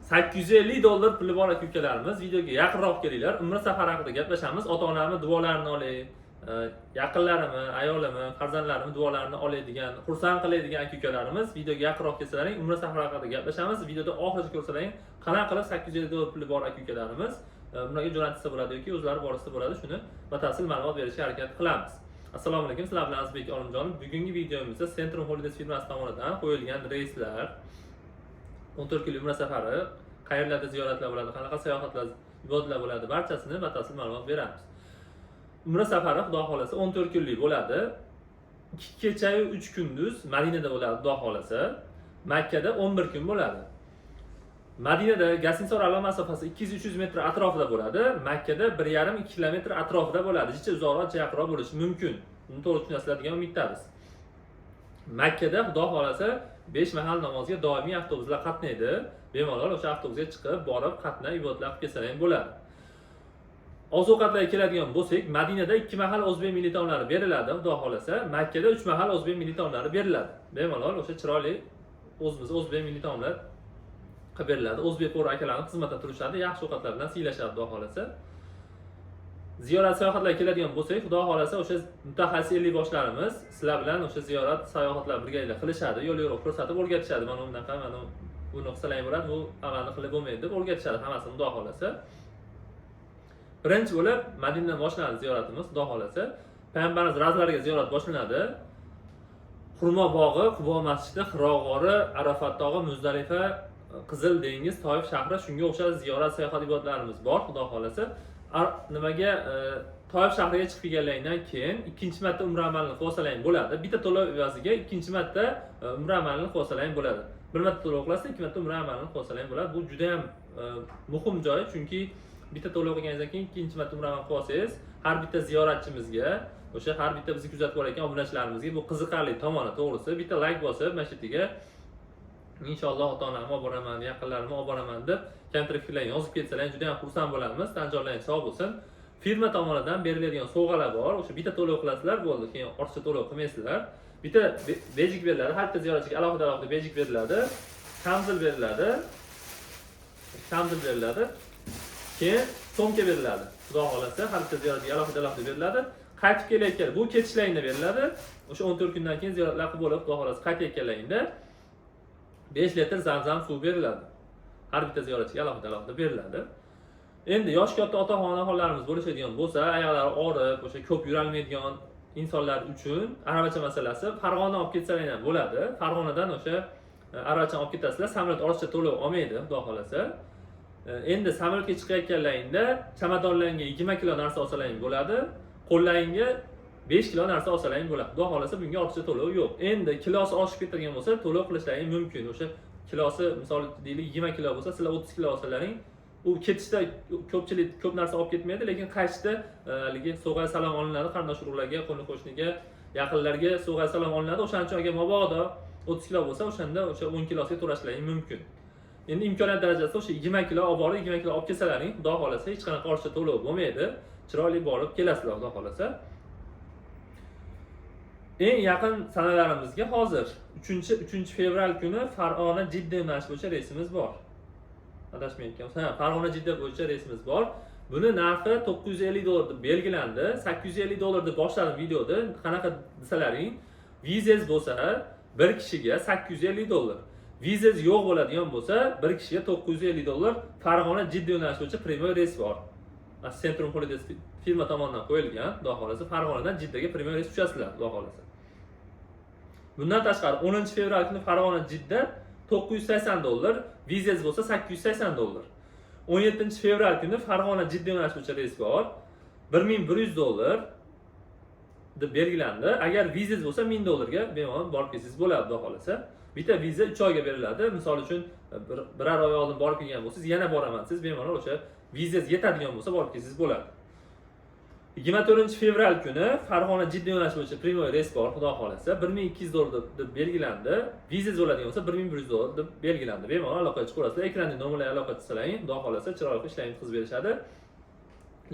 $850 puli bor aka ukalarimiz, videoga yaqinroq kelinglar. Umra safari haqida gaplashamiz. Ota onamni duolarini olay, yaqinlarimni, ayolimni, farzandlarimni duolarini oladigan, xursand qiladigan aka ukalarimiz, videoga yaqinroq kelsalaring, umra safari haqida gaplashamiz. Videoda oxirigacha ko'rsalaring, qanaqa qilib $850 puli bor aka ukalarimiz umraga jo'natsa bo'ladi yoki o'zlari borsa bo'ladi, shuni batafsil ma'lumot berishga harakat qilamiz. Assalomu alaykum, sizlar bilan Azizbek Olimjonov. Bugungi videomizda Centrum Holidays firmasi tomonidan qo'yilgan reyslar, 14 kunlik umra safari, qayerlarda ziyoratlar bo'ladi, qanaqa sayohatlar, ibodatlar bo'ladi, barchasini batafsil ma'lumot beramiz. Umra safari, xudo xohlasa, 14 kunlik bo'ladi. 2 kechayu 3 kunduz Madinada bo'ladi, xudo xohlasa. Makkada 11 kun bo'ladi. Madinada гостиница oraliq masofasi 200-300 metr atrofida bo'ladi. Makkada 1,5-2 kilometr atrofida bo'ladi. Jicha uzoqroq, jicha yaqinroq bo'lishi mumkin. Buni to'g'ri tushunasizlar degan umiddamiz. Makkada, xudo xohlasa, 5 mahal namozga doimiy avtobuslar qatnaydi. Bemalol o'sha avtobusga chiqib, borib, qatnab, ibodatlar qilib kelsalar ham bo'ladi. Oziq-ovqatlarga keladigan bo'lsak, Madinada 2 mahal o'zbek milliy taomlari beriladi, xudo xohlasa. Makkada 3 mahal o'zbek milliy taomlari beriladi. Bemalol o'sha chiroyli o'zimiz o'zbek milliy taomlar qilib beriladi. O'zbek повар akalarimiz xizmatda turishadi, yaxshi ovqatlar bilan siylashadi, xudo xohlasa. Ziyorat sayohatlarga keladigan bo'lsak, xudo xohlasa, o'sha mutaxassis ellikboshlarimiz sizlar bilan o'sha ziyorat sayohatlar birgalikda qilishadi, yo'l yo'riq ko'rsatib o'rgatishadi. Mana bunaqa, mana buni qilsalang bo'ladi, bu amalni qilib bo'lmaydi deb o'rgatishadi hammasini, xudo xohlasa. Birinchi bo'lib Madinadan boshlanadi ziyoratimiz, xudo xohlasa. Payg'ambarimiz ravzalariga ziyorat boshlanadi. Xurmo bog'i, Qubo masjidi, Hiro g'ori, Arafat tog'i, Muzdalifa, Qizil dengiz, Toif shahri, shunga o'xshash ziyorat sayohat ibodatlarimiz bor, xudo xohlasa. Nimaga Toif shahriga chiqib kelganlaringdan keyin ikkinchi marta umra amalini qilib olsalaring bo'ladi. Bitta to'lov evaziga ikkinchi marta umra amalini qilib olsalaring bo'ladi. Bir marta to'lov qilasizlar, ikki marta umra amalini qilib olsalaring bo'ladi. Bu juda ham muhim joyi, chunki bitta to'lov qilganingizdan keyin ikkinchi marta umra amalini qilib olsangiz, har bitta ziyoratchimizga, o'sha har bitta bizni kuzatib borayotgan obunachilarimizga bu qiziqarli tomoni, to'g'risi. Bitta layk bosib, mana shu yerga "Inshaalloh, ota onamni olib boraman, yaqinlarimni olib boraman" deb kamtar fikrlarni yozib ketsalar, juda ham xursand bo'lamiz. Tan jonlaring sog' bo'lsin. Firma tomonidan beriladigan sovg'alar bor. O'sha bitta to'lov qilasizlar, bo'ldi, keyin ortiqcha to'lov qilmaysizlar. Bitta бейджик beriladi, har bitta ziyoratchiga alohida alohida бейджик beriladi, kamzil beriladi, kamzil beriladi, keyin сумка beriladi, xudo xohlasa, har bitta ziyoratchiga alohida alohida beriladi. Qaytib kelayotgan, bu ketishlaringda beriladi. O'sha 14 kundan keyin ziyoratlar qilib bo'lib, xudo xohlasa, qaytayotganlaringda 5 litr zamzam suv beriladi, har bitta ziyoratchiga alohida alohida beriladi. Endi yoshi katta ota onaxonlarimiz bo'lishadigan bo'lsa, oyoqlari og'rib, o'sha ko'p yurolmaydigan insonlar uchun aravacha masalasi, Farg'ona olib ketsalar ham bo'ladi. Farg'onadan o'sha aravachani olib ketasizlar, samolyot ortiqcha to'lov olmaydi, xudo xohlasa. Endi samolyotga chiqayotganlaringda chamadonlaringga 20 kilo narsa olsalaring bo'ladi, qo'llaringga 5 kilo narsa olsalaring bo'ladi, xudo xohlasa. Bunga ortiqcha to'lov yo'q. Endi kilosi oshib ketadigan bo'lsa, to'lov qilishlaring mumkin. O'sha kilosi, misol, deylik, 20 kilo bo'lsa, sizlar 30 kilo olsalaring, u ketishda ko'pchilik ko'p narsa olib ketmaydi, lekin qaytishda haligi sovg'a salom olinadi, qarindosh urug'larga, qo'ni qo'shniga, yaqinlarga sovg'a salom olinadi. O'shaning uchun agar mabodo 30 kilo bo'lsa, o'shanda o'sha 10 kilosiga to'lashlaring mumkin. Endi imkoniyat darajasida o'sha 20 kilo olib borib, 20 kilo olib kelsalaring, xudo xohlasa, hech qanaqa ortiqcha to'lov bo'lmaydi, chiroyli borib kelasizlar, xudo xohlasa. Eng yaqin sanalarimizga hozir 3 fevral kuni Farg'ona Jidda yo'nalishi bo'yicha reysimiz bor, adashmayotgan bo'lsam. Ha, Farg'ona Jidda bo'yicha reysimiz bor. Buni narxi $950 deb belgilandi. $850 deb boshladim videoda. Qanaqa desalaring, vizangiz bo'lsa, bir kishiga $850, vizangiz yo'q bo'ladigan bo'lsa, bir kishiga $950. Farg'ona Jidda yo'nalishi bo'yicha прямой reys bor, Centrum Holidays firma tomonidan qo'yilgan, xudo xohlasa. Farg'onadan Jiddaga прямой reys tushasizlar, xudo xohlasa. Bundan tashqari, 10 fevral kuni Farg'ona Jidda $980, vizangiz bo'lsa, $880. 17 fevral kuni Farg'ona Jidda yo'nalishi bo'yicha reys bor, $1100 deb belgilandi. Agar vizangiz bo'lsa, 1000 dollarga bemalol borib kelsangiz bo'ladi, xudo xohlasa. Bitta viza 3 oyga beriladi. Misol uchun, biror oy oldin borib kelgan bo'lsangiz, yana boraman desangiz, bemalol o'sha vizangiz yetadigan bo'lsa, borib kelsangiz bo'ladi. 24 fevral kuni Farg'ona Jidda yo'nalishi bo'yicha прямой reys bor, xudo xohlasa, 1200 dollar deb belgilandi. Vizangiz bo'ladigan bo'lsa, 1100 dollar deb belgilandi. Bemalol aloqaga chiqaverasizlar, ekrandagi nomerlarga aloqa qilsalaring, xudo xohlasa, chiroyli qilib ishlaringni qilib berishadi.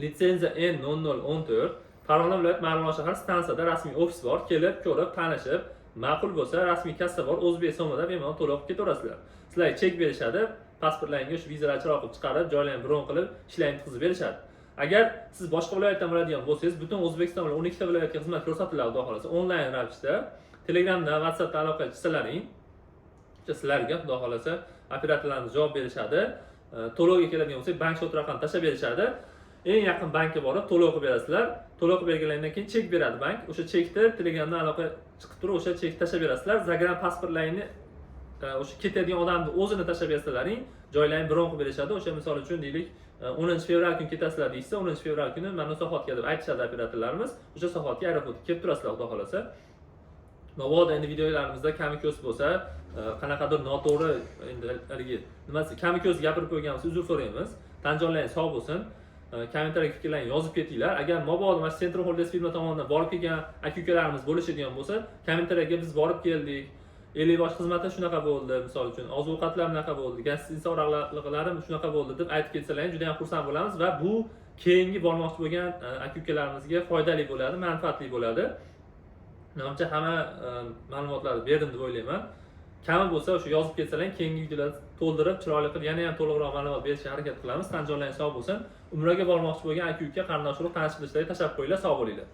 Litsenziya N0014. Farg'ona viloyat, Marg'ilon shahar stansiyada rasmiy ofis bor. Kelib ko'rib, tanishib, ma'qul bo'lsa, rasmiy kassa bor, o'zbek so'mida bemalol to'lab ketaverasizlar. Sizlarga chek berishadi. Pasportlaringga shu vizalar chiroq qilib chiqarib, joylarni bron qilib, ishlarni bitkazib berishadi. Agar siz boshqa viloyatdan bo'ladigan bo'lsangiz, butun O'zbekiston bilan 12 ta viloyatga xizmat ko'rsatiladi, xudo xohlasa, onlayn ravishda. Telegramda, WhatsAppda aloqa chiqsalaring, o'sha sizlarga, xudo xohlasa, operatorlarimiz javob berishadi. To'lovga keladigan bo'lsak, bank счет raqamini tashlab berishadi. Eng yaqin bankka borib to'lov qilib berasizlar. To'lov qilib berganlaridan keyin chek beradi bank. O'sha chekni Telegramdan aloqa chiqib turib, o'sha chekni tashlab berasizlar. Загран pasportlaringni o'sha ketadigan odamni o'zini tashlab bersalaring, joylarni bron qilib berishadi. O'sha, misol uchun, deylik, 10 fevral kuni ketasizlar deyishsa, 10 fevral kuni mana soatga deb aytishadi operatorlarimiz. O'sha soatga aeroportga kelib turasizlar, xudo xohlasa. Mabodo endi videolarimizda kami ko'z bo'lsa, qanaqadir noto'g'ri, endi haligi nimasi, kami ko'z gapirib qo'ygan bo'lsa, uzr so'raymiz. Tan jonlaring sog' bo'lsin. Kommentariy fikrlarni yozib ketinglar. Agar mabodo mana shu Centrum Holidays firma tomonidan borib kelgan aka ukalarimiz bo'lishadigan bo'lsa, kommentariyaga "Biz borib keldik, Ellikbosh xizmati shunaqa bo'ldi, misol uchun, oziq ovqatlar bunaqa bo'ldi, гостиница oraliqlari shunaqa bo'ldi" deb aytib ketsalar ham, juda ham xursand bo'lamiz va bu keyingi bormoqchi bo'lgan aka ukalarimizga foydali bo'ladi, manfaatli bo'ladi. Menimcha, hamma ma'lumotlarni berdim deb o'ylayman. Kami bo'lsa, o'sha yozib ketsalar, keyingi videolarda to'ldirib, chiroyli qilib, yana ham to'liqroq ma'lumot berishga harakat qilamiz. Tan jonlaring sog' bo'lsin. Umraga bormoqchi bo'lgan aka uka, qarindosh urug', tanish bilishlarga tashlab qo'yinglar. Sog' bo'linglar.